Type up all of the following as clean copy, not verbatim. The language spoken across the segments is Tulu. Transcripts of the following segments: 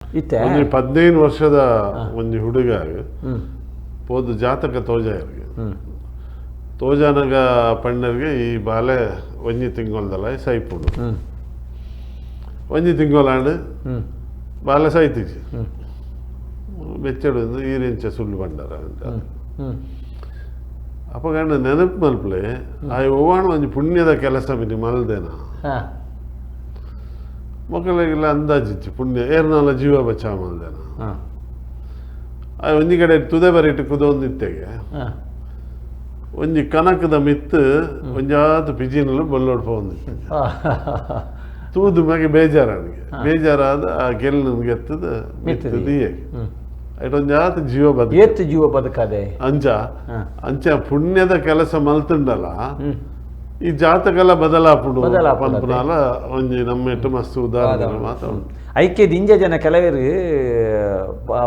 ಇತ್ತೆ ಒಂಜಿ 15 ವರ್ಷದ ಒಂಜಿ ಹುಡುಗ ಪೋದು ಜಾತಕ ತೋಜಾಯರ್ಗೆ. ತೋಜಾನಗ ಪಣ್ಣರ್ಗೆ ಈ ಬಾಲೆ ಒಂಜಿ ತಿಂಗೊಲ್ದಲ್ಲ ಸೈಪುಂಡು. ಒಂಜಿ ತಿಂಗೊಲಾಂಡ್ ಬಾಲೆ ಸೈತಿಜಿ. ಬೆಚ್ಚಡು ಈರಿಂಚ ಸುಳ್ಳು ಬಂಡಾರ ಅಂತ. ಅಪಗಂಡ ನೆನಪು ಮಲ್ಪಲೆ ಆ ಒವ್ವಾಣ ಒಂಜಿ ಪುಣ್ಯದ ಕೆಲಸ ಮಿನಿ ಮಲ್ದೇನ. ಮೊಕ್ಕಳಿಗೆಲ್ಲ ಅಂದಾಜಿತ್ತು ಪುಣ್ಯ ಏರ್ನಾಲ ಜೀವ ಬಚಾವ ಮಲ್ದೇನ. ಆ ಒಂಜಿ ಕಡೆ ತುದೆ ಬರಿಟ್ಟು ಕುದೊಂದಿತ್ತೆಗೆ ಒಂಜಿ ಕನಕದ ಮಿತ್ತು ಒಂಜಾತ್ ಪಿಜಿನಲು ಬಲ್ಲೋಡ್ ಪೋಂದಿತ್ತು. ತೂದು ಮಗೆ ಬೇಜಾರಾನಿಗೆ ಬೇಜಾರಾದ ಆ ಗೆಲ್ಲು ಗೆತ್ತದ ಮಿತ್ತದ ಐಟೊಂಜಾತ್ ಜೀವ ಬದುಕು ಏತ್ ಜೀವ ಬದುಕದೆ ಅಂಚ ಅಂಚ ಪುಣ್ಯದ ಕೆಲಸ ಮಲ್ತುಂಡಲ ಈ ಜಾತಕಲ ಬದಲಾಪುಡು ಪನ್ಪುನಾಲ ಒಂಜಿ ನಮ್ಮ ಮಸ್ತ್ ಉದಾಹರಣೆ ಮಾತ ಉಂಟು. ಐಕೆ ದಿಂಜ ಜನ ಕೆಲವರು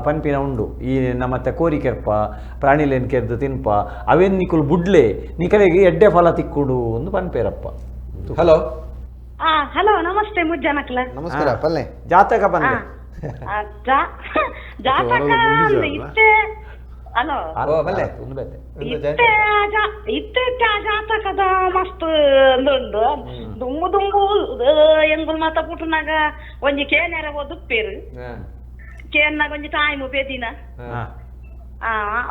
ಪನ್ಪಿನ ಉಂಡು ಈ ನಮ್ಮತ್ತೆ ಕೋರಿ ಕೆರ್ಪ ಪ್ರಾಣಿಲೇನ್ ಕೆರ್ದು ತಿನ್ಪ ಅವೇನ್ ನಿಕುಲು ಬುಡ್ಲೆ ನಿಕಲೆಗೆ ಎಡ್ಡೆ ಫಲ ತಿಕ್ಕುಡು ಒಂದು ಪನ್ಪೇರಪ್ಪ. ಹಲೋ ಹಲೋ ನಮಸ್ತೆ ಮುಜ್ಜನಕ್ಲ. ನಮಸ್ಕಾರ ಪಲ್ಲೆ ಜಾತಕ ಬಂದೆ ಜಾತಕ ಇತ್ತೆ ಹಲೋ ಇತ್ತೆ ಇತ್ತೆ ಜಾತಕದ ಮಸ್ತ್ ಉಂಡು ದುಂಬು ದುಂಬು ಎಂಗುಲ್ ಮಾತ ಪುಟ್ಟನಾಗ ಒಂಜಿ ಕೇನೆರ ಒದುಪ್ಪೇರು ಕೇನ್ನಾಗ ಒಂಜಿ ಟೈಮ್ ಪೇದಿನ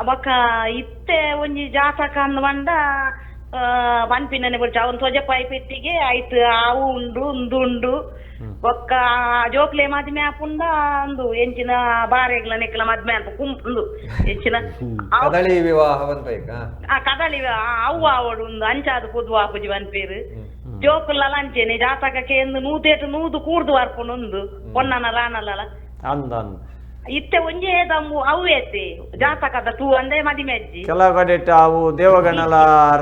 ಬೊಕ್ಕ ಇತ್ತೆ ಒಂಜಿ ಜಾತಕ ಅಂದ್ ಬಂಡ ಪನ್ಪಿನನೆ ಬೊಡ್ಚಿ ಅವನ್ ತೊಜಪಾಯಿ ಪೆಟ್ಟಿಗೆ ಆಯ್ತು ಆವು ಉಂಡು ಉಂದು ಉಂಡು ಬೊಕ್ಕ ಜೋಕ್ಲೆ ಮದ್ಮೆ ಆಪುಂಡ ಅಂದು ಎಂಚಿನ ಬಾರೆಗ್ಲ ನೆಕ್ಲ ಮದ್ಮೆ ಅಲ್ಪ ಕುಂಪುಂಡು ಎಂಚಿನ ಕದಳಿ ವಿವಾಹ ಆ ಕದಳಿ ಅವು ಆವಡು ಉಂದು ಅಂಚಾದ ಪೊದು ಆಪುಜಿ ಪನ್ಪೇರು ಜೋಕುಲ್ಲ ಅಂಚೆನೆ ಜಾತಕಕ್ಕೆ ಎಂದು ನೂತೇಟು ನೂದು ಕೂರ್ದು ವಾರ್ಪುಂಡು ಉಂದು ಪೊನ್ನನ ರಾನಲ್ಲ ಅಂದ ಅಂದ್ ಇತ್ತೆ ಒಂಜೇ ದಮ್ಮು ಅವು ಏತೆ ಜಾತಕದ ತೂ ಅಂದೆ ಮದಿಮೆ ಅಜ್ಜಿ ಕೆಲವು ಕಡೆ ಅವು ದೇವಗಣಲ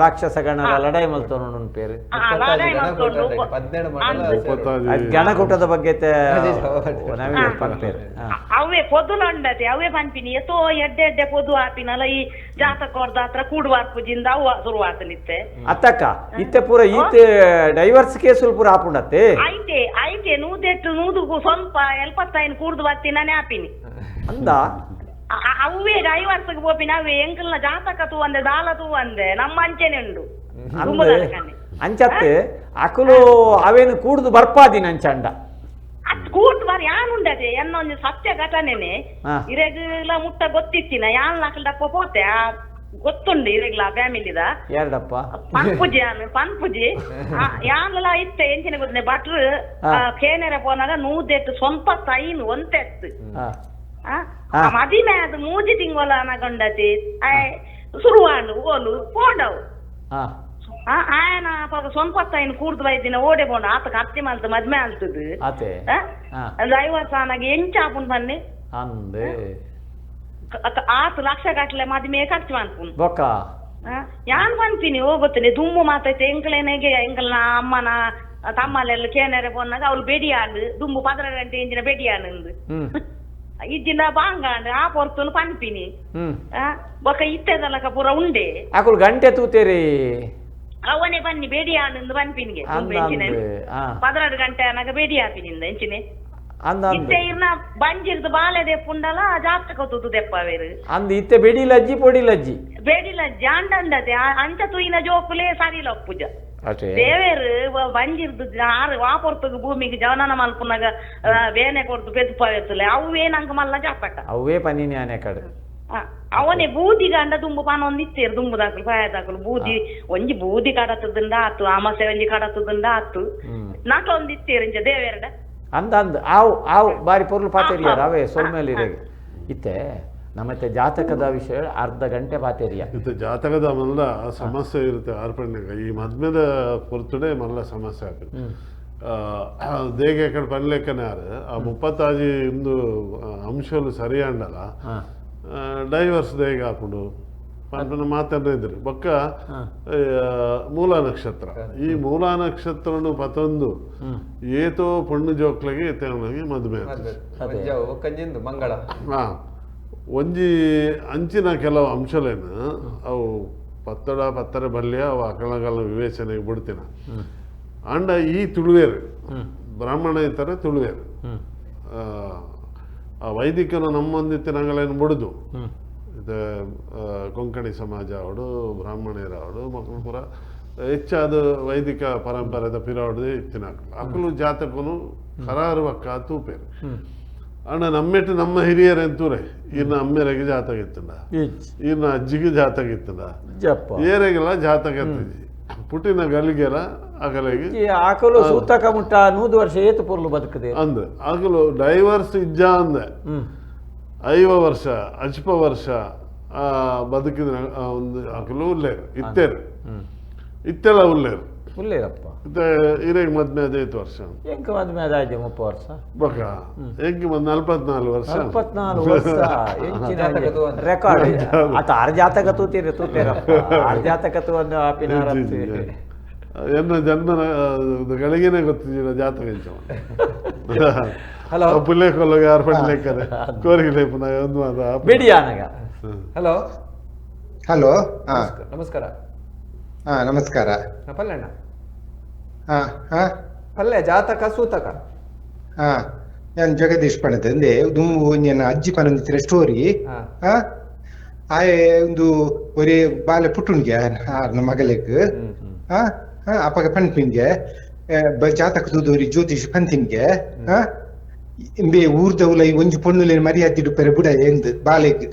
ರಾಕ್ಷಸ ಗಣಲ ಲಡಾಯಿ ಮಲ್ತೊಂಡು ಪೇರು ಲಡಾಯಿ ಮಲ್ತೊಂಡು ಗಣಕೂಟದ ಬಗ್ಗೆ ಪನ್ಪೇರು ಅವೇ ಪೊದುಲ ಉಂಡತೆ ಅವೇ ಪನ್ಪಿನಿ ಎತೋ ಎಡ್ಡೆ ಎಡ್ಡೆ ಪೊದು ಆಪಿನಲ್ಲ ಈ ಜಾತಕ ಹೊರ್ದಾತ್ರ ಕೂಡುವಾರ್ಪುಜಿಂದ ಅವು ಶುರುವಾತನಿತ್ತೆ ಅತ್ತಕ್ಕ ಇತ್ತೆ ಪೂರ ಈತೆ ಡೈವರ್ಸ್ ಕೇಸುಲು ಪೂರ ಆಪುಂಡತ್ತೆ ಐತೆ ಐತೆ ನೂದೆಟ್ಟು ನೂದು ಸ್ವಲ್ಪ ಎಲ್ಪತ್ತೈನ್ ಕೂಡ್ದು ಬತ್ತಿನಾನೆ ಆಪಿನಿ ಅಂದ ಅವೇ ಡೈವರ್ಸ್ಗೆ ಪೋಪಿನ ಅವೇ ಎಂಕಲ್ನ ಜಾತಕ ತೂ ಅಂದೆ ದಾಲ ತೂ ಅಂದೆ ನಮ್ಮ ಅಂಚೆನೆ ಉಂಡು ಅಂಚತ್ತೆ ಅಕುಲು ಅವೇನು ಕೂಡ್ದು ಬರ್ಪಾದಿನ ಅಂಚಂಡ ಅತ್ ಕೂಡ್ದು ಬಾರಿ ಯಾನುಂಡದೆ ಎನ್ನ ಒಂಜಿ ಸತ್ಯ ಘಟನೆನೆ ಇರೆಗ್ಲ ಮುಟ್ಟ ಗೊತ್ತಿತ್ತಿನ ಯಾನ್ ಅಕಲ್ದಪ್ಪ ಪೋತೆ ಗೊತ್ತುಂಡು ಇರೆಗ್ಲ ಫ್ಯಾಮಿಲಿದ ಯಾರಡಪ್ಪ ಪನ್ಪುಜಿ ಯಾನು ಪನ್ಪುಜಿ ಯಾನ್ಲ ಇತ್ತೆ ಎಂಚಿನ ಗೊತ್ತನೆ ಭಟ್ರು ಕೇನೆರೆ ಪೋನಾಗ ನೂದೆಟ್ಟು ಸ್ವಂತ ತೈನು ಒಂತೆತ್ತು ಮದಿಮೆ ಅದು ಮೂಜಿ ತಿಂಗೊಲ ಅನಗೊಂಡತಿ ಶುರುವಾಂಡು ಓಲು ಪೋಂಡವು ಆಯನ ಸ್ವಂತ ಐನು ಕೂರ್ದು ಬೈದಿನ ಓಡೆ ಪೋಂಡ ಆತ ಕತ್ತಿ ಮಲ್ತು ಮದ್ಮೆ ಆಲ್ತದು ದೈವಸ್ಥಾನಗೆ ಆನಾಗ ಎಂಚ ಆಪುಂಡು ಬನ್ನಿ ಆತು ಲಕ್ಷ ಗಟ್ಲೆ ಮದಿಮೆ ಖರ್ಚು ಮಾಡ್ಪುಂಡು ಬೊಕ್ಕ ಯಾನ್ ಪನ್ಪಿನಿ ಹೋಗುತ್ತೇನೆ ದುಂಬು ಮಾತೈತೆ ಎಂಕಲೇನೆಗೆ ಎಂಕಲ್ನ ಅಮ್ಮನ ತಮ್ಮಲೆಲ್ಲ ಕೇನೆರೆ ಪೋನಾಗ ಅವ್ಳು ಬೆಡಿಯಾಂಡು ದುಂಬು 12 ಗಂಟೆ ಇಂಚಿನ ಬೆಡಿಯಾಂಡು ಇಜ್ಜಿಂದ ಬಾಂಗಾಂಡ್ ಆ ಪೊರ್ತುನು ಪನ್ಪಿನಿ ಬೊಕ್ಕ ಇತ್ತೆದಲಕ ಪೂರ ಉಂಡೆ ಅಕುಲು ಗಂಟೆ ತೂತೇರಿ ಅವನೇ ಬನ್ನಿ ಬೇಡಿ ಆಂಡ್ ಪನ್ಪಿನಿಗೆ 12 ಗಂಟೆ ಅನಾಗ ಬೇಡಿ ಆಪಿನಿಂದ ಎಂಚಿನೆ ಇತ್ತೆ ಇರ್ನ ಬಂಜಿರ್ದು ಬಾಲೆ ದೆಪ್ಪುಂಡಲ ಜಾತಕ ತೂತು ದೆಪ್ಪವೇರು ಅಂದ್ ಇತ್ತೆ ಬೆಡಿ ಲಜ್ಜಿ ಪೊಡಿ ಲಜ್ಜಿ ಬೇಡಿ ಲಜ್ಜಿ ಅಂಡಂಡತೆ ಅಂಚ ತೂಯಿನ ಜೋಕುಲೇ ಸರಿ ಲಪ್ಪುಜ ದೇವೇರು ಬಂಜಿರ್ದು ಆರು ವಾಪೊರ್ತುಗು ಭೂಮಿಗೆ ಜವನನ ಮಲ್ಪುನಾಗ ಬೇನೆ ಕೊಡ್ದು ಪೆದುಪಾವೆತ್ತಲೆ ಅವೇ ನಂಗೆ ಮಲ್ಲ ಜಾತಕ ಅವೇ ಪನಿನಿ ಆನೆ ಕಡೆ ಅವನೇ ಬೂದಿ ಗಂಡ ದುಂಬು ಪನೊಂದು ಇತ್ತೇರು ದುಂಬು ದಾಕಲು ಪಾಯದಾಕಲು ಬೂದಿ ಒಂಜಿ ಬೂದಿ ಕಡತದಿಂದ ಆತು ಅಮಸೆ ಒಂಜಿ ಕಡತದಿಂದ ಆತು ನಟೊಂದು ಇತ್ತೇರು ಇಂಚ ದೇವೇರಡ ಅಂದ ಅಂದ್ ಆವು ಆವು ಬಾರಿ ಪೊರ್ಲು ಪಾತೇರಿಯಾರ ಅವೇ ಸೊಲ್ಮೇಲಿ ಇತ್ತೆ ನಮ್ಮತ್ತೆ ಜಾತಕದ ವಿಷಯ ಅರ್ಧ ಗಂಟೆ ಪಾತೇರಿಯ ಇತ್ತೆ ಜಾತಕದ ಮಲ್ಲ ಸಮಸ್ಯೆ ಇರುತ್ತೆ ಆರ್ಪಣ್ಯಗ ಈ ಮದ್ಮೆದ ಪೊರ್ತುಡೆ ಮಲ್ಲ ಸಮಸ್ಯೆ ಆಗ್ತದೆ ದೇಗೆ ಕಡೆ ಪನ್ಲೆಕ್ಕನೆ ಆರು ಆ 36 ಇಂದು ಅಂಶలు ಸರಿಯಾಂಡಲ ಡೈವರ್ಸ್ ದೇಗ ಹಾಕೊಂಡು ಪನ್ಪನ ಮಾತಾಡ್ತಾ ಇದ್ರು ಬೊಕ್ಕ ಮೂಲ ನಕ್ಷತ್ರ ಈ ಮೂಲ ನಕ್ಷತ್ರನು ಪತೊಂದು ಏತೋ ಪಣ್ಣು ಜೋಕ್ಲೆಗೆ ಇತ್ತೆ ಮದುವೆ ಮಂಗಳ ಒಂಜಿ ಅಂಚಿನ ಕೆಲವು ಅಂಶಲೇನು ಅವು ಪತ್ತಡ ಪತ್ತರ ಬಲ್ಯ ಅವು ಅಕಳಗಳ ವಿವೇಚನೆಗೆ ಬಿಡ್ತೀನ ಅಂಡ ಈ ತುಳುವೇರು ಬ್ರಾಹ್ಮಣ ಇರ್ತಾರೆ ತುಳುವೇರು ಆ ವೈದಿಕನ ನಮ್ಮೊಂದಿತ್ತಿನಂಗಲೇನು ಬುಡುದು ಇದು ಕೊಂಕಣಿ ಸಮಾಜ ಅವಡು ಬ್ರಾಹ್ಮಣರ ಅವಡು ಮಕ್ಕಳು ಪೂರ ಹೆಚ್ಚಾದ ವೈದಿಕ ಪರಂಪರೆದ ಪಿರಾವಡು ಇತ್ತಿನ ಅಕಲು ಜಾತಕನು ಕರಾರು ಬಕ್ಕ ತೂಪೇರು. ಅಣ್ಣ ನಮ್ಮೆಟ್ಟು ನಮ್ಮ ಹಿರಿಯರು ಎಂತೂರೆ ಈರ್ನ ಅಮ್ಮೆರೆಗೆ ಜಾತಕ ಇತ್ತಂಡ, ಈರ್ನ ಅಜ್ಜಿಗೆ ಜಾತಕ ಇತ್ತಂಡ, ಏರೆಗೆಲ್ಲ ಜಾತಕ ಇತ್ತಿದ್ವಿ ಪುಟ್ಟಿನ ಗಲಿಗೆಲ ಅಗಲಿಗೆ ಆಕಲು ಸೂತಕ ಮುಟ್ಟ 100 ವರ್ಷ ಏತು ಪೊರ್ಲು ಬದುಕದೆ ಅಂದ್ ಆಗಲು ಡೈವರ್ಸ್ ಇಜ್ಜ ಅಂದೆ 50 ವರ್ಷ ಅಜ್ಪ ವರ್ಷ ಬದುಕಿದ ಒಂದು ಅಕಲು ಉಲ್ಲೇರು ಇತ್ತೇರು ಇತ್ತೆಲ್ಲ ಉಲ್ಲೇರು ಉಲ್ಲೇರಪ್ಪ. ಹಿರಿಯ ಮದ್ಮೆ ಅದ 5 ವರ್ಷ ಎಂಕ ಮದ್ಮೆ ಅದಾಜೆ 30 ವರ್ಷ ಬೊಕ ಎಂಕ್ 44 ವರ್ಷ 44 ವರ್ಷ ಎಂಚಿನ ರೆಕಾರ್ಡ್ ಆತ ಆರು ಜಾತಕ ತೂತೀರಿ ತೂತೇರಪ್ಪ ಆರು ಜಾತಕ ತೂ ಆಪಿನ ಎನ್ನ ಜನ್ಮನ ಗಳಿಗೆನೆ ಗೊತ್ತಿದ್ದಿಲ್ಲ ಜಾತಕ ಎಂಚ. ಹಲೋ ಪುಲ್ಲೆ ಕೊಲ್ಲಗೆ ಆರು ಪಡ್ಲೇಕರೆ ಕೋರಿಗೆ ಒಂದು ಮಾತ ಬಿಡಿ ಆನಗ. ಹಲೋ ಹಲೋ ನಮಸ್ಕಾರ. ನಮಸ್ಕಾರ. ಪಲ್ಲೆಣ್ಣ ಪಲ್ಲೆ ಜಾತಕ ಸೂತಕ. ನಾನು ಜಗದೀಶ್ ಪಣದಂದೆ ದುಂಬು ಒಂಜಿ ಅಜ್ಜಿ ಪನೊಂದಿತ್ತಿನ ಸ್ಟೋರಿ. ಆಯೆ ಒಂದು ಒರೇ ಬಾಲೆ ಪುಟ್ಟುನ್ಗೆ ಆರ್ನ ಮಗಲೆಗ್ ಅಪಗ ಪನ್ಪಿನ್ಗೆ ಜಾತಕ ತೂದೋರಿ ಜ್ಯೋತಿಷ್ ಪಂತಿನ್ಗೆ ಇಂಬೆ ಊರ್ದವುಲ ಒಂಜಿ ಪೊಣ್ಣುಲೇನ್ ಮರ್ಯಾದಿಡು ಪೆರೆ ಬುಡ ಎಂದು ಬಾಲೆಗ್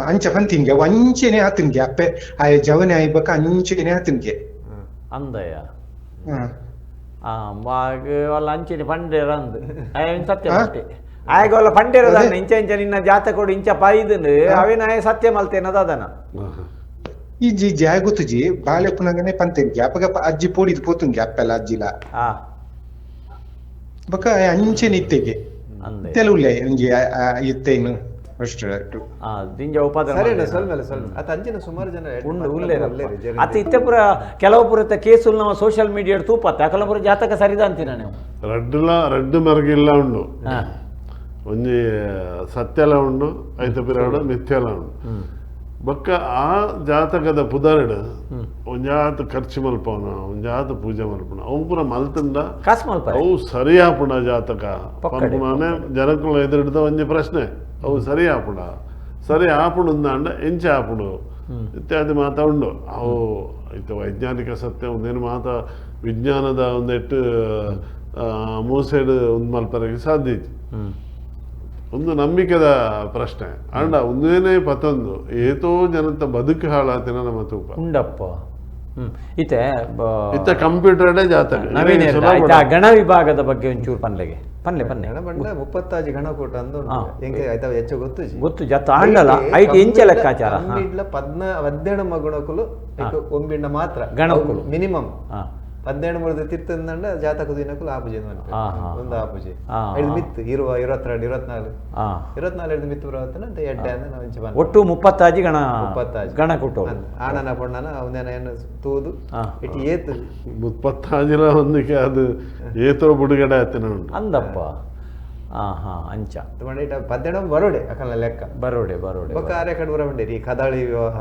ಅಂಚ ಪಂತಿನ್ಗೆ ಅಂಚೆನೆ ಆತನ್ಗೆ ಅಪ್ಪೆ ಆಯ ಜವನೆ ಆಯ್ಬಕ ಅಂಚೆನೆ ಆತನ್ಗೆ ಅಂದಯ್ಯ ಅಂಚೆನೆ ಪಂಡೇರ ಅಂದ್ ಸತ್ಯ ಮಲ್ತೆ ಆಯಗ ಅವಲ್ಲ ಪಂಡೇರ ದಾನ ಇಂಚ ಇಂಚ ನಿನ್ನ ಜಾತಕೋಡು ಇಂಚ ಪಾಯ್ದು ಅವೇನ ಆಯ ಸತ್ಯ ಮಲ್ತೇನದ ಅದನ ಇಜ್ಜಿ ಇಜ್ಜಿ ಆಯ ಗೊತ್ತುಜಿ ಬಾಲೆ ಪುನಗನೆ ಪಂತೆನ್ಗೆ ಅಪಗ ಅಜ್ಜಿ ಪೋಡಿದ್ ಪೋತುನ್ಗೆ ಅಪ್ಪೆಲ್ಲ ಅಜ್ಜಿಲ ಬಕ ಅಂಚೆನೆ ಇತ್ತೆಗೆ ತೆಲುಲೆ ಒಂಜಿ ಇತ್ತೇನು ಅತ್ತ ಇತ್ತೆ ಪುರ ಕೆಲವು ಪುರ ಕೇಸು ನಾವು ಸೋಷಿಯಲ್ ಮೀಡಿಯಾ ತೂಪತ್ತ ಅಕಲ ಪುರ ಜಾತಕ ಸರಿದ ಅಂತೀನ ನೀವು ರಡ್ಡುಲ ರಡ್ಡು ಮರಗಿಲ್ಲ ಉಂಡು ಒಂಜಿ ಸತ್ಯಲ ಉಂಡು ಐತ ಪಿರಾಡು ಮಿಥ್ಯಲ ಉಂಡು ಬೊಕ್ಕ ಆ ಜಾತಕದ ಪುದರ್ಡ್ ಒಂಜಾತ ಖರ್ಚು ಮಲ್ಪವನ ಒಂಜಾತ ಪೂಜೆ ಮಲ್ಪನ ಅವು ಪೂರ ಮಲ್ತಂಡ ಅವು ಸರಿಯಾಪುಣ ಜಾತಕ ಪನ್ಪುನಾನೆ ಜನಕುಲ ಎದುರಿಡ್ದ ಒಂಜಿ ಪ್ರಶ್ನೆ ಅವು ಸರಿ ಆಪುಣ ಸರಿ ಆಪುಣ ಅಂಡ ಎಂಚ ಆಪುಡು ಇತ್ಯಾದಿ ಮಾತ ಉಂಡು. ಅವು ಇತ್ತ ವೈಜ್ಞಾನಿಕ ಸತ್ಯ ಒಂದೇನು ಮಾತ ವಿಜ್ಞಾನದ ಒಂದೆಟ್ಟು ಮೂಸೆಡು ಒಂದು ಮಲ್ಪರೆಗೆ ಸಾಧ್ಯ ಇತ್ತು ಒಂದು ನಂಬಿಕೆದ ಪ್ರಶ್ನೆ. ಅಂಡ ಒಂದೇನೇ ಪತೊಂದು ಏತೋ ಜನತ ಬದುಕು ಹಾಳಾತಿನ ನಮ್ಮ ತೂಪ ಉಂಡಪ್ಪ. ಇತ್ತೆ ಇತ್ತ ಕಂಪ್ಯೂಟರ್ ಜಾತಕ ನವೀನ ಗಣ ವಿಭಾಗದ ಬಗ್ಗೆ ಒಂಚೂರು ಪನ್ಲೆಗೆ ಪನ್ಲೆ ಪನ್ಲೆ ಗಣ ಬಂಡ 36 ಗಣಕೂಟ ಅಂದು ಎಂಕೆ ಆಯ್ತಾ ಹೆಚ್ಚು ಗೊತ್ತು ಗೊತ್ತು ಜತ್ತ ಆಂಡಲ ಐಟ್ ಎಂಚ ಲೆಕ್ಕಾಚಾರ 17 ಮಗುಣಕುಲು ಒಂಬಿಂಡ ಮಾತ್ರ ಗಣಕುಲು ಮಿನಿಮಮ್ 17 ಮುರಿದ ತಿರ್ತಂದಂಡ ಜಾತಕ ದಿನಕ್ಕೂ ಆಪುಜಿ ಒಂದು ಆಪುಜಿ ಐದು ಮಿತ್ ಇರುವ 22 24 24 ಹಿಡಿದು ಮಿತ್ ಬರವತ್ತನ ಅಂತ ಎಡ್ಡೆ ಅಂದ್ರೆ ನಾವು ಇಂಚ ಬಂದ ಒಟ್ಟು 36 ಗಣ 36 ಗಣಕೂಟ ಆಣನ ಪೊಣ್ಣನ ಅವನೇನ ಏನು ತೂದು ಇಟ್ಟು ಏತು 36 ಒಂದಕ್ಕೆ ಅದು ಏತೋ ಬುಡುಗಡೆ ಆತನ ಉಂಟು ಅಂದಪ್ಪ. ಹಾ ಅಂಚ 17 ಬರೋಡೆ ಅಕಲ ಲೆಕ್ಕ ಬರೋಡೆ ಬರೋಡೆ ಬೊಕ್ಕ ಆರೆ ಕಡೆ ಬರಬಂಡೇರಿ ಕದಾಳಿ ವಿವಾಹ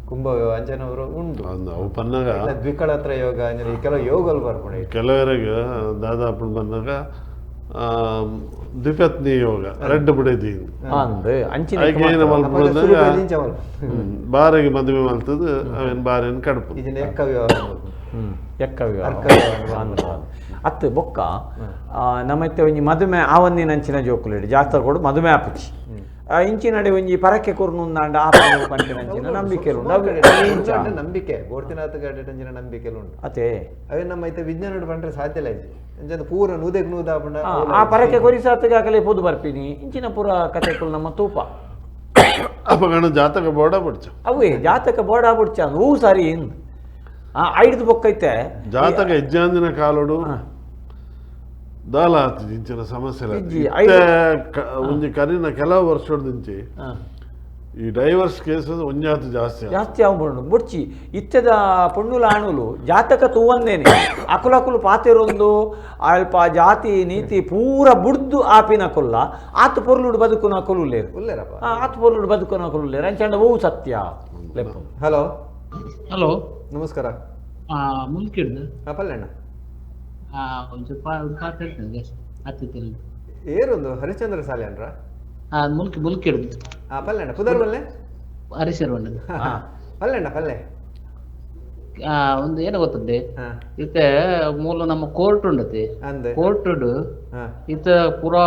ಕುಂಭ ವಿವಾಹ ಅಂಚನವರು ಉಂಟು ಅವು ಪನ್ನಾಗ ದ್ವಿಕಳತ್ರ ಯೋಗ ಅಂಜನ ಈ ಕೆಲವು ಯೋಗలు ಬರ್ಪುಂಡು ಕೆಲವರಿಗೆ ದಾದಾಪುಣ ಬಂದಾಗ ದ್ವಿಪತ್ನಿ ಯೋಗ ರೆಡ್ ಬುಡೇದಿ ಅಂದ್ ಅಂಚಿನ ಬಾರಿಗೆ ಮದುವೆ ಮಲ್ತದ ಅವೇನು ಬಾರೇನು ಕಡುಪು ಎಕ್ಕ ವಿವಾಹ ಎಕ್ಕ ವಿವಾಹ ಅತ್ತು ಬೊಕ್ಕ ನಮ್ಮತ್ತೆ ಒಂಜಿ ಮದುಮೆ ಆವಂದಿನ ಅಂಚಿನ ಜೋಕುಲೇಡು ಜಾಸ್ತಿ ಕೊಡು ಮದುಮೆ ಆಪುಚಿ ಇಂಚಿನಡೆ ಒಂಜಿ ಪರಕ್ಕೆ ಕೊರ್ನುಂದಾಂಡ ಆಪು ಪಂಟಿನ ಅಂಚಿನ ನಂಬಿಕೆ ಉಂಟು ನಂಬಿಕೆ ಗೋಡ್ತಿನಾಥ ಗಡ್ಡೆ ಅಂಚಿನ ನಂಬಿಕೆ ಉಂಟು ಅದೇ ಅವೇ ನಮ್ಮ ಐತೆ ವಿಜ್ಞಾನ ಪಂಡ್ರೆ ಸಾಧ್ಯ ಇಲ್ಲ ಅಂಚ ಪೂರ ನೂದೆಗ್ ನೂದ ಆಪುಂಡ ಆ ಪರಕ್ಕೆ ಕೊರಿಸಾತಗೆ ಆಗಲೇ ಪೋದು ಬರ್ಪಿನಿ ಇಂಚಿನ ಪೂರ ಕತೆಕುಲು ನಮ್ಮ ತೂಪ ಅಪಗಣ ಜಾತಕ ಬೋಡ ಬುಡ್ಚ ಅವೇ ಜಾತಕ ಬೋಡ ಬುಡ್ಚ ಹೂ ಸರಿ ಐಡ್ದು ಬೊಕ್ಕೈತೆ ಜಾತಕ ಇಜ್ಜಾಂದಿನ ಕಾಲೋಡು ದಾಲ ಆತಿಜಿ ಇಂಚಿನ ಸಮಸ್ಯೆ ಒಂಜಿ ಕರಿನ ಕೆಲವು ವರ್ಷದಿಂಚಿ ಈ ಡೈವರ್ಸ್ ಕೇಸ್ ಒಂಜಾತು ಜಾಸ್ತಿ ಜಾಸ್ತಿ ಆಗ್ಬಿಡು ಬುಡ್ಚಿ ಇತ್ತದ ಪೊಣ್ಣುಲ ಆಣುಲು ಜಾತಕ ತೂವಂದೇನೆ ಅಕುಲಕುಲು ಪಾತೆರೊಂದು ಅಲ್ಪ ಜಾತಿ ನೀತಿ ಪೂರ ಬುಡ್ದು ಆಪಿನ ಕೊಲ್ಲ ಆತು ಪೊರ್ಲುಡು ಬದುಕುನ ಕೊಲುಲೇರು ಆತು ಪೊರ್ಲುಡು ಬದುಕುನ ಕೊಲುಲೇರು ಅಂಚಂಡ ಓ ಸತ್ಯ ಲೆಪ್ಪು. ಹಲೋ ಹಲೋ ನಮಸ್ಕಾರ. ಮುಲ್ಕಿಡ್ದು ಪಲ್ಲಣ್ಣ ಒಂಚೂರು ಪಾತ್ರ ಹೇಳ್ತೇನೆ. ಅತ್ತಿತ್ತಿಲ್ಲ ಏರೊಂದು ಹರಿಶ್ಚಂದ್ರ ಸಾಲೆ ಅಂದ್ರ ಆ ಮುಲ್ಕಿ ಮುಲ್ಕಿ ಹಿಡ್ದು ಆ ಪಲ್ಲೆಣ್ಣ ಪುದರ್ ಬಲ್ಲೆ ಹರೀಶರ್ ಬಂಡದು ಪಲ್ಲೆಣ್ಣ ಪಲ್ಲೆ ಆ ಒಂದು ಏನು ಗೊತ್ತಂದೆ ಇತ್ತೆ ಮೂಲ ನಮ್ಮ ಕೋರ್ಟ್ ಉಂಡತಿ ಕೋರ್ಟ್ ಇತ್ತ ಪೂರಾ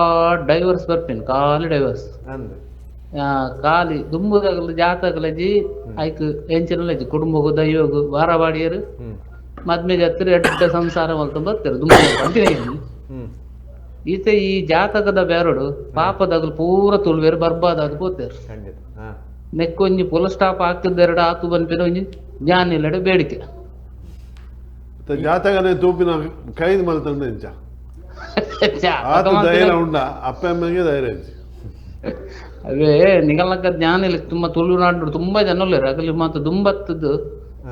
ಡೈವರ್ಸ್ ಬರ್ಪಿನ್ ಖಾಲಿ ಡೈವರ್ಸ್ ಖಾಲಿ ದುಂಬುದಾಗಲ ಜಾತಕಲಜಿ ಐಕ್ ಎಂಚಿನಲಜಿ ಕುಟುಂಬಗು ದೈವಗು ವಾರ ಬಾಡಿಯರು ಮದ್ಮೆ ಜಾತ್ರೆ ಎಡ್ಡ ಸಂಸಾರ ಮಲ್ತೊಂದು ಬರ್ತಾರೆ ದುಂಬು ಅಂತೀನಿ. ಈತ ಈ ಜಾತಕದ ಬೇರಡು ಪಾಪದಾಗಲು ಪೂರ ತುಳುವೇರು ಬರ್ಬಾದ ಅದು ಪೋತೇರು ನೆಕ್ಕೊಂಜಿ ಪುಲ್ ಸ್ಟಾಪ್ ಹಾಕಿದ ಎರಡು ಆತು ಬಂದ್ಪಿನ ಒಂಜಿ ಜ್ಞಾನ ಇಲ್ಲಡೆ ಬೇಡಿಕೆ ಜಾತಕನೇ ತೂಪಿನ ಕೈದು ಮಲ್ತಂದೆ ಇಂಚ ಆತ ಧೈರ್ಯ ಉಂಡ ಅಪ್ಪ ಅಮ್ಮಗೆ ಧೈರ್ಯ ಇಜ್ಜಿ. ಅವೇ ನಿಗಲಕ ಜ್ಞಾನ ಇಲ್ಲ ತುಂಬಾ ತುಳುನಾಡು ತುಂಬಾ ಜನ ಉಲ್ಲೆರ್ ಅಗಲಿ ಮಾತ ದುಂಬತ್ತದ್ದು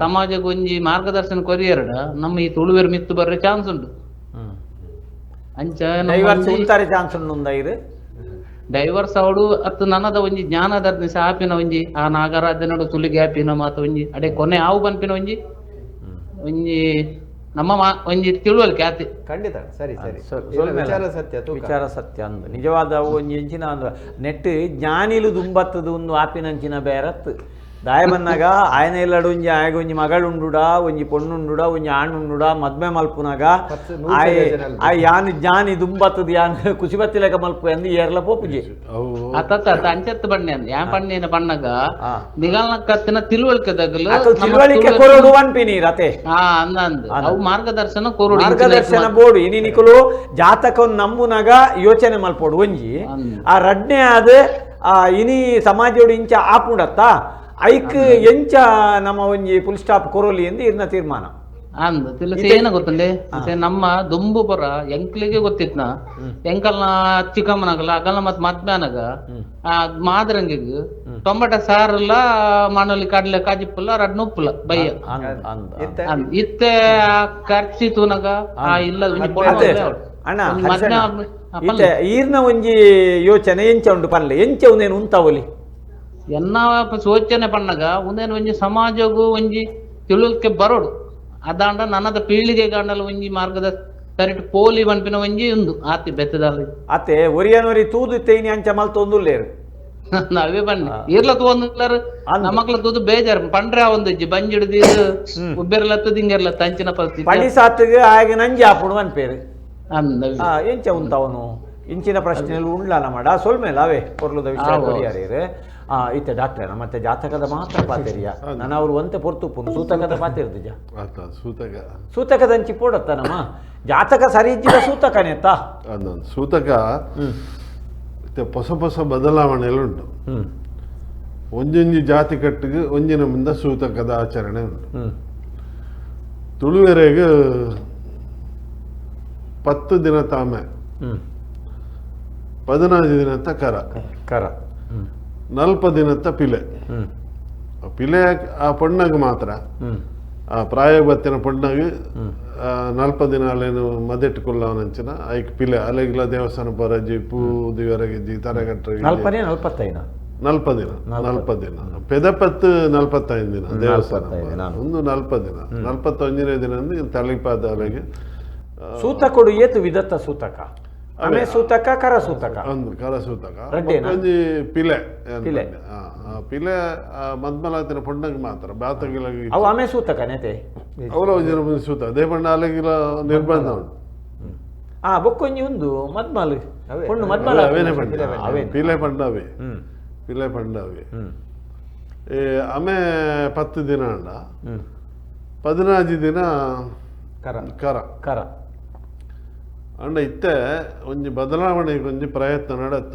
ಸಮಾಜಕ್ಕೆ ಒಂಜಿ ಮಾರ್ಗದರ್ಶನ ಕೊರಿಯರಡ ನಮ್ಮ ಈ ತುಳುವೆರ್ ಮಿತ್ತು ಬರ್ರೆ ಚಾನ್ಸ್ ಉಂಟು. ಅಂಚ ಡೈವರ್ಸ್ ಉಂತಾರೆ ಚಾನ್ಸ್ ಉಂಡು ಇರು ಡೈವರ್ಸ್ ಅವಡು ಅತ್ತು ನನ್ನದ ಒಂಜಿ ಜ್ಞಾನದ ಆಪಿನ ಒಂಜಿ ಆ ನಾಗರಾಜನಡು ತುಲಿಗೆ ಆಪಿನ ಮಾತ ಒಂಜಿ ಅಡೆ ಕೊನೆ ಆವು ಬನ್ಪಿನ ಒಂಜಿ ಒಂಜಿ ನಮ್ಮ ಒಂಜಿ ತಿಳುವಳಿಕೆ ಆತಿ. ಖಂಡಿತ ಸರಿ ಸರಿ ವಿಚಾರ ಸತ್ಯ ವಿಚಾರ ಸತ್ಯ ಅಂದು ನಿಜವಾದ ಒಂಜಿ ಎಂಚಿನ ಅಂದು ನೆಟ್ ಜ್ಞಾನಿಲು ದುಂಬತ್ತದು ಒಂದು ಆಪಿನಂಚಿನ ಬೇರತ್ತು ದಾಯ ಬನ್ನಾಗ ಆಯನ ಇಲ್ಲಡು ಒಂಜಿ ಆಯಗ ಒಂಜಿ ಮಗಳುಂಡುಡ ಒಂಜಿ ಪೊಣ್ಣುಂಡುಡ ಒಂಜಿ ಆಣುಂಡುಡ ಮದ್ಮೆ ಮಲ್ಪುನಾಗ ಆಯ್ ಆಯ್ ಯಾನ್ ಜ್ಞಾನಿ ದುಂಬತ್ತದು ಯಾನ್ ಕುಸಿ ಬತ್ತಿಲೆಕ ಮಲ್ಪು ಅಂದು ಏರ್ಲ ಪೋಪುಜಿ ಅತ್ತ ಅಂಚತ್ತು ಬಣ್ಣೆ ಅಂದ್ ಯಾನ್ ಪಣ್ಣೇನ ಬಣ್ಣಗ ನಿಗಲ್ನ ಕತ್ತಿನ ತಿಳುವಳಿಕೆ ದಗಲು ತಿಳುವಳಿಕೆ ಕೊರಡು ಅನ್ಪಿನಿ ರತೆ ಅಂದ ಅಂದ್ ಅವು ಮಾರ್ಗದರ್ಶನ ಕೊರಡು ಮಾರ್ಗದರ್ಶನ ಬೋಡು ಇನಿ ನಿಕುಲು ಜಾತಕವನ್ನು ನಂಬುನಾಗ ಯೋಚನೆ ಮಲ್ಪೋಡು ಒಂಜಿ ಆ ರಡ್ನೆ ಆದ ಆ ಇನಿ ಸಮಾಜೋಡು ಇಂಚ ಆಪುಂಡತ್ತ ಐಕ್ ಎಂಚ ನಮ್ಮ ಒಂಜಿ ಫುಲ್ ಸ್ಟಾಪ್ ಕೊರೋಲಿ ಎಂದು ಇರ್ನ ತೀರ್ಮಾನ ಅಂದ್ ತಿಳಿಸಿ ಏನ ಗೊತ್ತಂದೆ ನಮ್ಮ ದುಂಬು ಪರ ಎಂಕ್ಲಿಗೆ ಗೊತ್ತಿತ್ನ ಎಂಕಲ್ನ ಚಿಕ್ಕಮ್ಮನಾಗಲ್ಲ ಅಗಲ್ನ ಮತ್ ಮದ್ಮ್ಯಾನಾಗ ಆ ಮಾದ್ರಂಗಿಗ್ ಟೊಮೆಟೊ ಸಾರಲ್ಲ ಮಣಲಿ ಕಡ್ಲೆ ಕಾಜಿಪ್ಪಲ್ಲ ರಡ್ ಉಪ್ಪುಲ ಬಯ್ಯ ಇತ್ತೆ ಖರ್ಚಿ ತೂನಗ ಆ ಇಲ್ಲ ಅಣ್ಣ ಈರ್ನ ಒಂಜಿ ಯೋಚನೆ ಎಂಚ ಉಂಡು ಪನ್ಲೆ ಎಂಚ ಒಂದೇನು ಉಂತಾವಲಿ ಎನ್ನ ಸೋಚನೆ ಪಣ್ಣಗ ಒಂದೇನು ಒಂಜಿ ಸಮಾಜಗೂ ಒಂಜಿ ತಿಳುವಳಿಕೆ ಬರೋಡು ಅದಾಂಡ ನನ್ನದ ಪೀಳಿಗೆ ಗಾಂಡಲ ಒಂಜಿ ಮಾರ್ಗದ ಸರಿಟ್ ಪೋಲಿ ಪನ್ಪಿನ ಒಂಜಿ ಉಂದು ಆತಿ ಬೆತ್ತದಾಲ ಅತ್ತೆ ಒರಿಯನೊರಿ ತೂದು ತೇನಿ ಅಂಚ ಮಲ್ತೊಂದುಲ್ಲೇರು ನಾವೇ ಬನ್ನಿ ಇರ್ಲ ತೂಂದುಲ್ಲಾರು ನಮಕ್ಲ ತೂದು ಬೇಜಾರು ಪಂಡ್ರೆ ಒಂದಿಜ್ಜಿ ಬಂಜಿಡ್ದು ಉಬ್ಬೆರ್ಲತ್ತು ದಿಂಗೆರ್ಲತ್ತು ಅಂಚಿನ ಪರಿಸ್ಥಿತಿ ಪಡಿ ಸಾತಿಗೆ ಆಗ ನಂಜಿ ಆಪುಡು ಅನ್ಪೇರು ಅಂದ ಎಂಚ ಉಂತವನು ಇಂಚಿನ ಪ್ರಶ್ನೆಯಲ್ಲಿ ಉಂಡ್ಲ ನಮ್ಮಡ ಸೊಲ್ಮೇಲ ಅವೇ ಪೊರ್ಲುದ ವಿಷಯ ಕೊರಿಯಾರೇರು ಇತ್ತೆ ಡಾಕ್ಟರ್ ಮತ್ತೆ ಜಾತಕದ ಮಾತ್ರ ಪಾತೆರಿಯ ನಾನು ಅವರು ಒಂತೆ ಪೊರ್ತುಪ್ಪುನು ಸೂತಕದ ಪಾತಿರ್ದಿಜ ಸೂತಕ ಸೂತಕದಂಚಿ ಪೋಡತ್ತ ನಮ್ಮ ಜಾತಕ ಸರಿ ಇಜ್ಜಿದ ಸೂತಕನೆತ್ತ ಸೂತಕ ಹೊಸ ಹೊಸ ಬದಲಾವಣೆಗಳು ಉಂಟು. ಒಂಜೊಂಜಿ ಜಾತಿ ಕಟ್ಟಿಗೆ ಒಂಜಿನ ಮುಂದೆ ಸೂತಕದ ಆಚರಣೆ ಉಂಟು. ತುಳುವೆರೆಗೆ 10 ದಿನ ತಾಮೆ, 14 ದಿನತ್ತ ಕರ ಕರ, 40 ದಿನತ್ತ ಪಿಲೆ. ಪಿಲೆ ಆ ಪಣ್ಣಗೆ ಮಾತ್ರ, ಆ ಪ್ರಾಯ ಬತ್ತಿನ ಪಣ್ಣಗೆ 40 ದಿನ ಅಲ್ಲೇನು ಮದೆಟ್ಟುಕೊಳ್ಳವನಂಚಿನ ಐಕ್ ಪಿಲೆ ಅಲೆಗಿಲ ದೇವಸ್ಥಾನ ಪರಜಿ ಪೂ ದಿವರಗಿಜ್ಜಿ ತರಗಟ್ಟ 45 40 ದಿನ 40 ದಿನ ಪೆದಪತ್ತು 45 ದಿನ ದೇವಸ್ಥಾನ ಒಂದು 40 ದಿನ 41ನೇ ದಿನ ಅಂದ್ರೆ ತಳಿಪಾದ ಅಲೆಗೆ ಸೂತಕೊಡು ಏತು ವಿಧತ್ತ ಸೂತಕ ಆಮೆ ಸೂತಕ ಕರ ಸೂತಕ ಒಂದು ಕರ ಸೂತಕ ಒಂಜಿ ಪಿಲೆ ಪಿಲೆ ಪಿಲೆ ಮದ್ಮಲಾತಿನ ಪೊಣ್ಣಗೆ ಮಾತ್ರ ಬಾತಗಿಲ ಅವು ಆಮೆ ಸೂತಕ ನೇತೆ ಅವರ ಒಂಜಿ ಸೂತ ಅದೇ ಬಣ್ಣ ಅಲೆಗಿಲ ನಿರ್ಬಂಧ ಉಂಟು. ಆ ಬೊಕ್ಕೊಂಜಿ ಉಂದು ಮದ್ಮಲ್ ಪೊಣ್ಣು ಮದ್ಮಲ ಅವೇನೆ ಪಂಡ ಪಿಲೆ ಪಂಡ ಅವೇ ಪಿಲೆ ಪಂಡ ಅವೇ ಆಮೆ 10 ದಿನ ಅಂಡ 14 ದಿನ ಕರ ಕರ ಕರ ಅಂಡ ಇತ್ತೆ ಒಂಜಿ ಬದಲಾವಣೆಗೆ ಒಂಜಿ ಪ್ರಯತ್ನ ನಡತ್ತ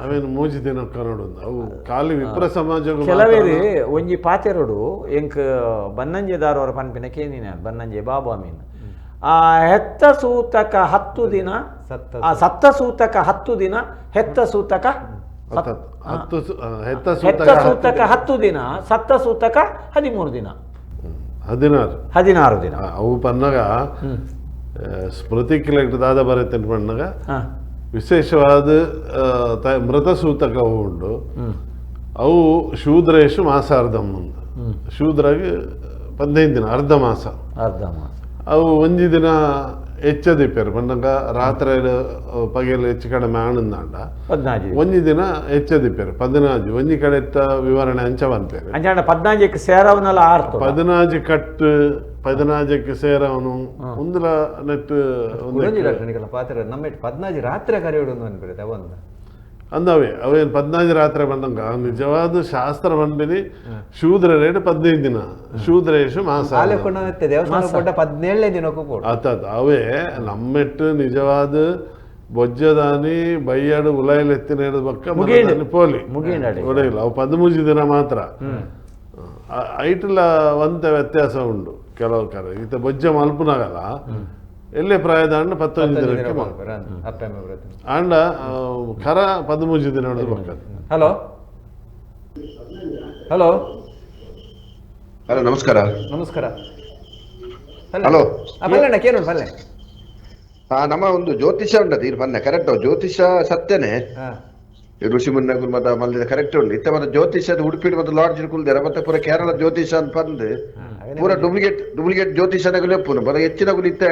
ಅವೇನು ಮೂಜಿ ದಿನ ಕನ್ನಡ ಅವು ಖಾಲಿ ವಿಪ್ರ ಸಮಾಜ ಕೆಲವೇರು ಒಂಜಿ ಪಾತೆರಡು ಎಂಕ್ ಬನ್ನಂಜೆದಾರವರ ಪನ್ಪಿನ ಕೇನಿನ ಬನ್ನಂಜೆ ಬಾಬಾ ಮೀನ್ ಆ ಹೆತ್ತ ಸೂತಕ 10 ದಿನ, ಆ ಸತ್ತ ಸೂತಕ 10 ದಿನ, ಹೆತ್ತ ಸೂತಕ ಹೆತ್ತ ಸೂತಕ 10 ದಿನ, ಸತ್ತ ಸೂತಕ 13 ದಿನ, 16 ದಿನ. ಅವು ಪನ್ನಾಗ ಸ್ಮೃತಿ ದಾದ ಬರತ್ತೆ ಪಣ್ಣಾಗ ವಿಶೇಷವಾದ ಮೃತ ಸೂತಕ ಉಂಟು. ಅವು ಶೂದ್ರೇಶು ಮಾಸಾರ್ಧಂ ಅಂತ, ಶೂದ್ರಾಗಿ 15 ದಿನ ಅರ್ಧ ಮಾಸ ಅರ್ಧ ಮಾಸ. ಅವು ಒಂಜಿ ದಿನ ಹೆಚ್ಚದಿಪ್ಪೆರ್ ಪಂಡಂಗ ರಾತ್ರಿ ಪಗೆಲ್ ಹೆಚ್ಚು ಕಡಿಮೆ ಆಣಂದಾಂಡ 14 ಒಂಜಿ ದಿನ ಹೆಚ್ಚದಿಪ್ಪೆರ್ 14 ಒಂಜಿ ಕಡೆತ್ತ ವಿವರಣೆ ಅಂಚ ಪನ್ಪೆರ್ ಅಂಚಾಂಡ 14ಕ್ಕೆ ಸೇರವನಲ ಆರ್ತು 14 ಕಟ್ಟು 14ಕ್ಕೆ ಸೇರವನು ಉಂದುಲ ನೆಟ್ ಒಂಜಿ ಡಾಕ್ಟರ್ ನಿಕಲ ಪಾತ್ರ ನಮ್ಮ 14 ರಾತ್ರಿ ಕರೆಯೋಡು ಅನ್ಬಿಡುತ್ತೆ ಅವೊಂದು ಅಂದವೇ ಅವೇನು 14 ರಾತ್ರಿ ಬಂದಂಗ ನಿಜವಾದ ಶಾಸ್ತ್ರ ಬಂದಿನಿ ಶೂದ್ರ ರೇಟ್ 15 ದಿನ ಶೂದ್ರೇಶು ಮಾಸ ದೇವಸ್ಥಾನ 17ನೇ ದಿನಕ್ಕೂ ಕೂಡ ಆತ ಅವೇ ನಮ್ಮೆಟ್ಟು ನಿಜವಾದ ಬೊಜ್ಜದಾನಿ ಬೈಯಾಡು ಉಲಾಯಿಲ್ ಎತ್ತಿನ ಬಕ್ಕ ಪೋಲಿ ಒಡೆಯಿಲ್ಲ ಅವು 13 ದಿನ ಮಾತ್ರ ಐಟಲ ಒಂತ ವ್ಯತ್ಯಾಸ ಉಂಡು ಕೆಲವು ಕಡೆ ಈತ ಬೊಜ್ಜ ಮಲ್ಪುನಾಗಲ್ಲ ಎಲ್ಲೇ ಪ್ರಾಯದ ಹಣ್ಣು 19 ದಿನಕ್ಕೆ ಅಂಡ ಖರ 13 ದಿನ ಹಿಡಿದು. Hello hello hello ನಮಸ್ಕಾರ. ನಮಸ್ಕಾರ. ಹಲೋ ಕೇಳು ಪಲ್ಲೆ. ನಮ್ಮ ಒಂದು ಜ್ಯೋತಿಷ ಉಂಟು ಇದು ಪನ್ನೆ ಕರೆಕ್ಟ್ ಜ್ಯೋತಿಷ ಸತ್ಯನೇ ಋಷಿ ಮುನ್ನಗುಲ್ ಮತ್ತೆ ಮಲ್ಲಿದ ಕರೆಕ್ಟ್ ಉಂಟು ಇತ್ತ ಮತ್ತೆ ಜ್ಯೋತಿಷದ ಉಡುಪಿ ಮತ್ತೆ ಲಾಡ್ಜ್ ಕುಲ್ದೇರ ಮತ್ತೆ ಪೂರ ಕೇರಳ ಜ್ಯೋತಿಷ ಅಂತ ಬಂದು ಪೂರ ಡೂಪ್ಲಿಕೇಟ್ ಡೂಪ್ಲಿಕೇಟ್ ಜ್ಯೋತಿಷನಗುಲೇ ಪೂರ ಬರ ಹೆಚ್ಚಿನಗುಲು ಇತ್ತ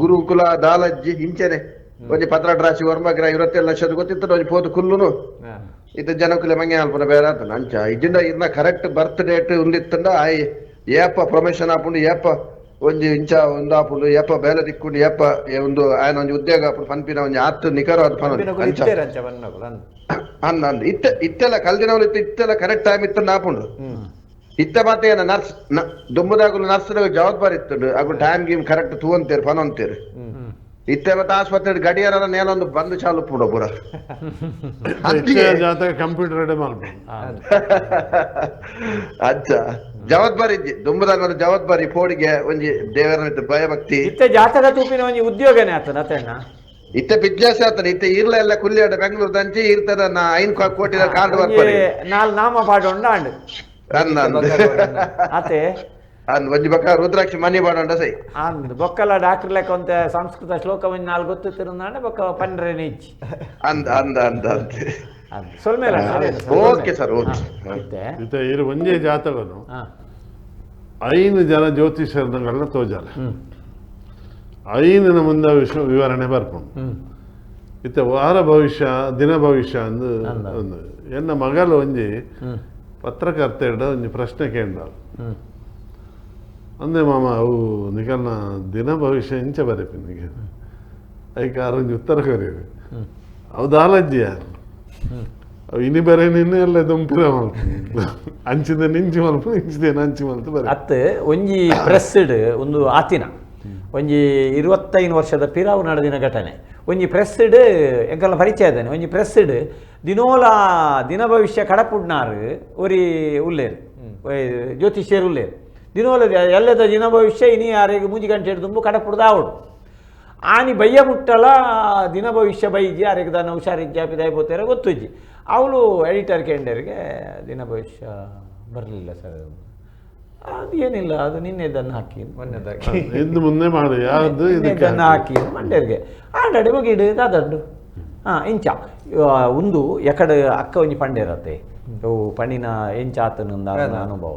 ಗುರುಕುಲ ದಾಲಜ್ಜಿ ಇಂಚೆನೆ ಒಂಜಿ ಪತ್ರಾಟ ರಾಶಿ ವರ್ಮಗ್ರ 27 ಲಕ್ಷದ ಗೊತ್ತಿತ್ತು ಒಂಜಿ ಪೋದು ಕುಲ್ಲುನು ಇತ್ತ ಜನಕುಲೆ ಮಂಗೆ ಅಲ್ಪನ ಬೇರೆ ಆತನ ಅಂಚ ಇಜಿಂದ ಇರ್ನ correct birth date ಉಂದಿತ್ತಂಡ ಆಯ್ ಏಪ ಪ್ರೊಮೋಷನ್ ಆಪುಂಡು ಏಪ ಒಂಜಿ ಇಂಚ ಒಂದು ಆಪುಂಡು ಏಪ ಬೇಲೆ ದಿಕ್ಕುಂಡು ಏಪ ಒಂದು ಆಯನ ಒಂಜಿ ಉದ್ಯೋಗ ಆಪುಂಡು ಪನ್ಪಿನ ಒಂಜಿ ಆತ್ ನಿಖರ ಅದು ಅಂಚ ಅನ್ನ ಅಂದ್ ಇತ್ತ ಇತ್ತೆಲ್ಲ ಕಲ್ದಿನವಳು ಇತ್ತು ಇತ್ತೆಲ್ಲ ಕರೆಕ್ಟ್ ಟೈಮ್ ಇತ್ತು ಆಪುಂಡು ಇತ್ತ ಮತ್ತೆ ಏನ ನರ್ಸ್ ದುಂಬುದಾಗುಲು ನರ್ಸ್ ಜವಾಬ್ದಾರಿ ಇತ್ತು ಅಗು ಟೈಮ್ ಗೀಮ್ ಕರೆಕ್ಟ್ ತೂವಂತೇರು ಪನಂತೇರು ಇತ್ತೆ ಮತ್ತೆ ಆಸ್ಪತ್ರೆ ಗಡಿಯಾರ ನೇಲೊಂದು ಬಂದು ಚಾಲು ಪೂಡ ಪೂರ ಜಾತಕ ಕಂಪ್ಯೂಟರ್ ಅಚ್ಚ ಜವಾಬ್ದಾರಿ ದುಂಬುದಾಗ ಜವಾಬ್ದಾರಿ ಪೋಡಿಗೆ ಒಂಜಿ ದೇವರ ಭಯಭಕ್ತಿ ಇತ್ತೆ ಜಾತಕ ತೂಪಿನ ಒಂಜಿ ಉದ್ಯೋಗನೇ ಆತನ ಅತಣ್ಣ ಇತ್ತೆ ಬಿಜ್ಞಾಸ ಆತನ ಇತ್ತೆ ಇರ್ಲ ಎಲ್ಲ ಕುಲ್ಯಾಡ ಬೆಂಗಳೂರು ದಂಚಿ ಇರ್ತದ ನಾ 5 ಕೋಟಿ ಕಾರ್ಡ್ ಬರ್ತಾರೆ ನಾಲ್ ನಾಮ ಪಾಡೊಂಡ ಅಂಡ್ ಅನ್ನ ಅತೆ ಅಂದ್ ಒಂಜಿ ಬಕ್ಕ ರುದ್ರಾಕ್ಷಿ ಮನಿ ಪಾಡೊಂಡ ಸೈ ಅಂದ್ ಬೊಕ್ಕಲ ಡಾಕ್ಟರ್ ಲೆಕ್ಕ ಒಂತೆ ಸಂಸ್ಕೃತ ಶ್ಲೋಕ ಒಂಜಿ ನಾಲ್ ಗೊತ್ತಿತ್ತಿರುಂದಾಂಡ ಬೊಕ್ಕ ಪಂಡ್ರೇನೆ ಇಚ್ಚಿ ಅಂದ್ ಅಂದ್ ಅಂದ್ ಅಂದ್ ಸೊಲ್ಮೇಲ okay sir okay. ಇತ್ತೆ ಇರು ಒಂಜೇ ಜಾತಕನು 5 ಜನ ಜ್ಯೋತಿಷರನ್ನೆಲ್ಲ ತೋಜಾಲ 5 ಮುಂದೆ ವಿಶ್ವ ವಿವರಣೆ ಬರ್ಪುಂಡು ಇತ್ತೆ ವಾರ ಭವಿಷ್ಯ ದಿನ ಭವಿಷ್ಯ ಅಂದು ಒಂದು ಎನ್ನ ಮಗಲು ಒಂಜಿ ಪತ್ರಕರ್ತೆಡ ಒಂಜಿ ಪ್ರಶ್ನೆ ಕೇಂದ್ರ ಅಂದೆ ಮಾಮ ಅವು ನಿಕಲ್ನ ದಿನ ಭವಿಷ್ಯ ಇಂಚ ಬರೆಪಿನಿಗೆ ಐಕ ಆರೊಂಜಿ ಉತ್ತರ ಕೊರಿಯರು ಅವು ದಾಲಜ್ಜಿಯ ಅವು ಇನಿ ಬರೆ ನಿನ್ನೆ ಎಲ್ಲ ದುಂಪಿರ ಮಲ್ಪ ಅಂಚಿದ ನಿಂಚಿ ಮಲ್ಪ ಇಂಚಿದೇನು ಅಂಚಿ ಮಲ್ತು ಬರೆ ಅತ್ತು ಒಂಜಿ ಪ್ರೆಸ್ಡ್ ಒಂದು ಆತಿನ ಒಂಜಿ 25 ವರ್ಷದ ಪಿರಾವು ನಡೆದಿನ ಘಟನೆ ಒಂಜಿ ಪ್ರೆಸ್ಡ್ ಎಂಕಲ್ನ ಪರಿಚಯ ಇದ್ದಾನೆ ಒಂಜಿ ಪ್ರೆಸ್ಡ್ ದಿನೋಲ ದಿನ ಭವಿಷ್ಯ ಕಡಪುಡ್ನಾರು ಒರಿ ಉಲ್ಲೇರು ಜ್ಯೋತಿಷ್ಯರು ಉಲ್ಲೇರು ದಿನೋಲ ಎಲ್ಲದ ದಿನ ಭವಿಷ್ಯ ಇನಿ ಯಾರಿಗೆ ಮೂಜಿ ಗಂಟೆ ತುಂಬ ಕಡಪುಡ್ದ ಆವಡು ಆನಿ ಬಯ್ಯ ಮುಟ್ಟಲ ದಿನ ಭವಿಷ್ಯ ಬೈಜಿ ಯಾರಿಗೆ ದಾನ ಹುಷಾರಿಜ್ಜಿ ಅಪಿದಾಯಿ ಬೋತೇರ ಗೊತ್ತುಜ್ಜಿ ಅವಳು ಎಡಿಟರ್ ಕೇಂಡರಿಗೆ ದಿನ ಭವಿಷ್ಯ ಬರಲಿಲ್ಲ ಸರ್ ಅದು ಏನಿಲ್ಲ ಅದು ನಿನ್ನೆದನ್ನು ಹಾಕಿ ಇದು ಮುಂದೆ ಮಾಡಿ ಯಾವುದು ಇದನ್ನು ಹಾಕಿ ಮಂಡ್ಯರಿಗೆ ಆಂಡಾಡಿ ಮುಗಿಡು ದಾದಂಡು ಹಾಂ ಇಂಚ ಒಂದು ಎಕಡೆ ಅಕ್ಕ ಒಂಜಿ ಪಂಡೇರತ್ತೆ ಪಣ್ಣಿನ ಎಂಚ ಆತನ ಅನುಭವ.